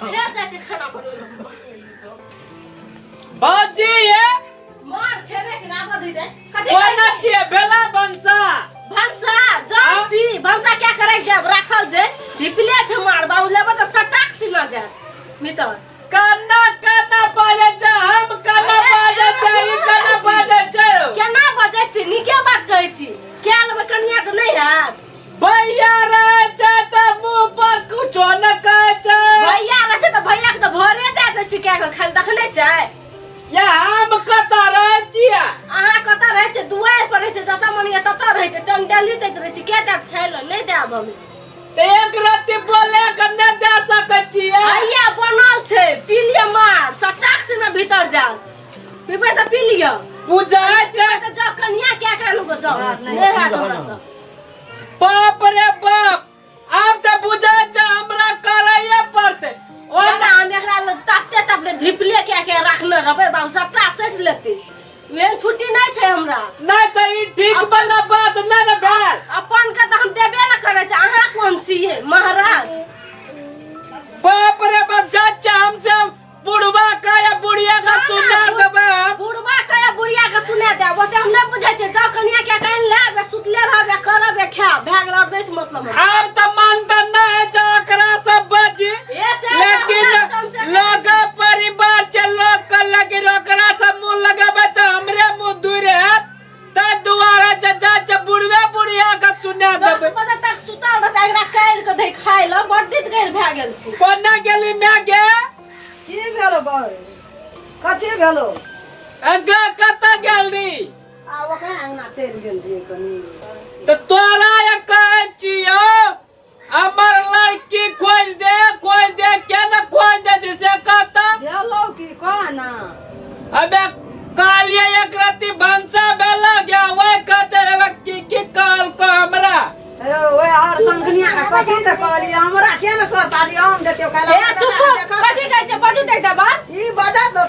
फेर जाइ छै खाना बनबै बाजी ये मार छेबे के ना बदी दे कथी कोना छियै भेला भनसा भनसा जान छी भनसा क्या करे जाब राखल जे धिपले छै मार बाबू लेबै त सटाक सिना जाय मितर कन्ना कन्ना बाजै छै हम कन्ना बाजै छै ई कन्ना बाजै छै केना बाजै छी नीके बात कहै छी क्या लेबै कनिया के नहीं हैत भैया रहै छै त मुँह पर कुछो न कहै छै भैया रहै छै त भैया के त भरे दए दै छी क्या के खाली देखने छै या हम कतऽ रहै छियै अहाँ कतऽ रहै छै दुआरि पर रहै छै जतऽ मन यऽ ततऽ रहै छै टंगडली दैत रहै छै के देब खाय लए नहि देब हम तऽ एक रत्ती बोले के नहि दए सकै छियै भैया बनल छै पी लिअ मार सटाक से ने भीतर जाल पीबै तऽ पी लिअ बुझाइ छै तऽ जाउ कनिया क्या के आनू जाउ नहि, नहि हैत हमरा सँ बाप रे बाप आब तऽ बुझाइ छै हमरा करैये पड़तै ओना हम एकरा लग तापते तापते धिपले क्या के राखने रहबै बाबू सबटा सटि लेतै ओहन छुट्टी नहि छै हमरा नहि तऽ ई ठीक वाला बात नहि ने भेल अपन के तऽ हम देबे ने करै छै अहाँ कोन छियै महाराज बाप रे बाप जा छै हमसे बुढ़वा का या बुढ़िया का सुना देबै हम बुढ़वा के या बुढ़िया के सुना देब ओते हम नहि बुझै छियै जाउ कनिया के कनि लेब सुतले रहब करब खायब भए गेल आओर नहि छै मतलब हमरा। आब तऽ मानता नहि छै एकरा सब बाजी ए छै लेकिन लोग परिवार छै लोग के लेकिन ओकरा सब मुँह लगेबै तऽ हमरे मुँह दूर हैत ताहि दुआरे जे जाइ छै बुढ़वे बुढ़िया के सुना 10 देबै बजे तक सुतल रहतै एकरा काटि के दै खाय लए बड़ दित गैर भए गेल छै कोना गेली माय गे की भेलो बाउ कथी भेलो अगा कतऽ गेल रही आ ओकरा अंगना चलि गेल रहियै कनी तऽ तोरा ये कहै छियौ हमर लड़की खोज दे खोज दे के ने खोज दे छै से कहता भेलो की कह ना अबे कहलियै एक रत्ती भनसा भेला गया वही कहते रहे की की कहलको हमरा अरे ओए और संगनिया के कथी तऽ कहली हमरा के ने तोर ताली हम देतियौ काल्हि ए चुप कथी कहै छै बाजू देख जा बात ई बजा दो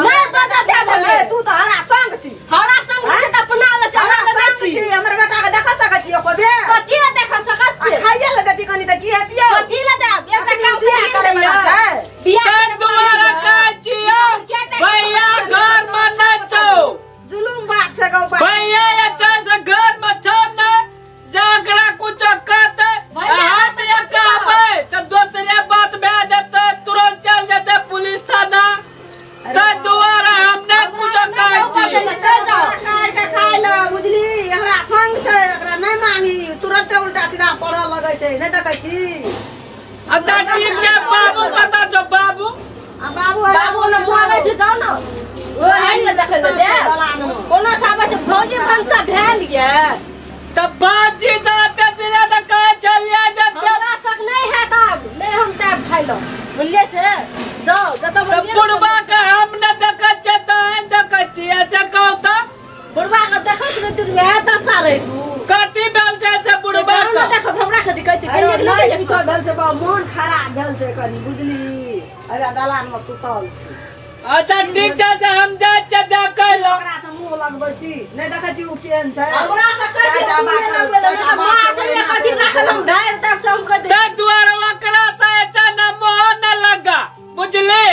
नहि बजा देब हमे तू तऽ हमरा संग छी हमरा संग छै तऽ अपना ले छै हमरा हमरा ले नहि संग छी छी हमर बेटा के देख सकै छियै एको बेर कथी ले देख सकत आ छै खाइए ले देती कनी तऽ की हेतियौ कथी ले देब एकटा काम बियाह करे करे वला वला छै छै बियाह ताहि करे दुआरे वला कहै छियौ भैया घर में नहि छौ जुलुम बात छै गौ भैया ये छै से घर में छौ ने जकरा कुछो कहतै भैया हाथ ये कहबै तऽ दोसरे बात भए जेतै तुरंत चल जेतै पुलिस थाना ताहि दुआरे हम नहि कुछो कहै छी चल जाओ काटि के खाइ ले बुझली हमरा संग छै एकरा नहि मांगी तुरंते उल्टा सीधा पढ़ऽ लगै छै नहि देखै छी अच्छा ठीक छै बाबू कतऽ छौ बाबू आ बाबू बाबू ने मुआबै छै जाओ ने ओ आइ ने देखै ले जाय कोनो साबै छै भौजी भनसा भेल गे तऽ बाजी साथे दिना तऽ कहै छलियै जे हमरा शक नहीं है तब नहीं हम तब खाइ लो बुझलियै से जाओ जतऽ तऽ बुढ़बा के हम नहि देखै छियै तऽ अहीं देखै छियै से कहू तऽ बुढ़बा के देखैत रहै तू वएह दशा रहै तू कथी भेल छै से बुढ़बा जाओ ने के देखब हमरा कथी कहै छै अरे कनिया के नहि नहि किछो देखै भेल छै बाबू मोन खराब भेल छै कनी बुझली अरे दलान मे सुतल छी अच्छा ठीक छै से हम जाइ छियै देखै लए ओकरा से मुँह लगबै छी नहि देखै छी ओ केहन छै हमरा से कहै छै चाचा तू बात नहि लगबै चाचा लए बात मार छै कथी राखल हम ढारि तब से हम कह दे ताहि दुआरे ओकरा से जे छै ने मोह न लगा बुझली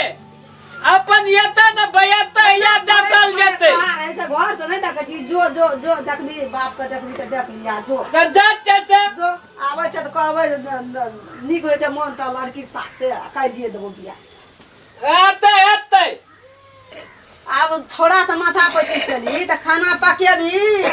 अपन एतऽ ने भैया तहिया देखल जेतै बाहर रहै छै घर से नहि देखै छी जो जो जो देखबी बाप के देखबी तऽ देख लिया जो तऽ जाइ छियै से जो आबै छै तऽ कहबै जे नीक होइ छै मोन तऽ लड़की ताकते आ कहि दिए देबो बियाह एतै एतै आब थोड़ा सा माथा पर चली तऽ खाना पकेबी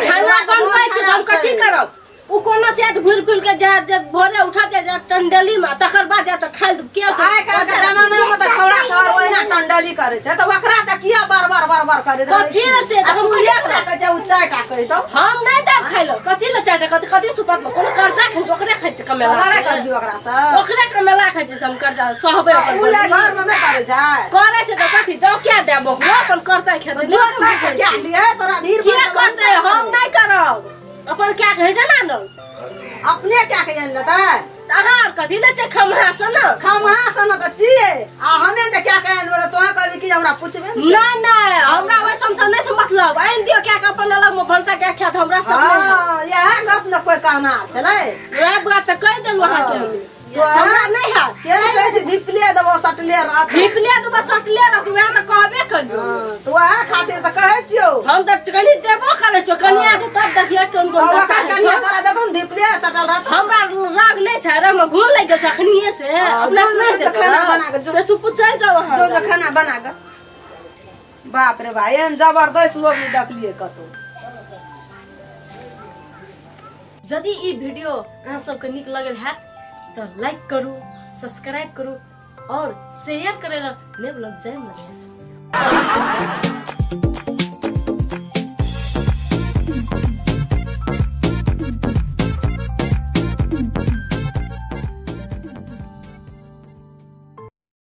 खाना बनबै छी तऽ हम कथी करब ओ कोनो से घुरि फिर के जा जे भोरे उठा जाय जा टंडली में तकर बाद जा तऽ खाइ के आइ काल्हि के जमाना में तऽ छौड़ा सब ओहिना टंडली करै छै तऽ ओकरा तऽ किया बार बार बार बार करै कथी ले से आ हम तू कथी एकटा कहै छै ओ चारिटा कहि दौ हम नहि देब खाइ लए कथी ले चारिटा कथी कथी सुपत में कोनो कर्जा खाइ छै ओकरे खाइ छै कमेला लड़ाइ से। कर दियौ ओकरा से ओकरे कमेला खाइ छै से हम कर्जा सहबै अपन उ ले घर में नहि करै छै करै छै तऽ कथी जाउ किया देब ओकरो अपन करतै खेतै जो नहि तक हम क्या दिए तोरा भीड़ किया करतै हम नहि करब अपन क्या कहै छै ना न अपने क्या के जान लेतै अहाँ आर कथी लै छै खमहा से न खमहा से न तऽ छियै आ हमे जे क्या के आनि देबै तऽ तोहे कहबी कि हमरा पुछबे ने नहीं नहीं हमरा ओहि सबसँ नहि से मतलब आनि दियौ क्या के अपन अलग में भनसा क्या खायत हमरा सब नहीं है। हँ इएह गप ने कोइ कहना छलै वएह बात तऽ कहि देलहुँ अहाँके हम तो हमरा नहीं हैत के कहै छै झिपले देबो सब। सटले रहत। धिपले देबो सटले रहत, वएह तऽ कहबे करियौ। तऽ वएह खातिर तऽ कहै छियौ। हम तऽ कनि देबो करै छियौ कनिया के, तब देखियै कोन कोन दशा होइ छौ। तोरा देबो धिपले सटल रहत। हमरा राग नहि छै रे, हमरा घूर लागि गेल छै अखनिये से, अपना से नहि देबो। खाना बना कऽ से चुप चलि जाउ अहाँ। जो खाना बना कऽ। बाप रे भाई, एहन जबरदस्त लोग नहि देखलियै कतौ। यदि ई वीडियो अहाँ सबके नीक लगल हैत तऽ लाइक करू, सब्सक्राइब करू और शेयर करै लए नहि भूलब। जय मधेश।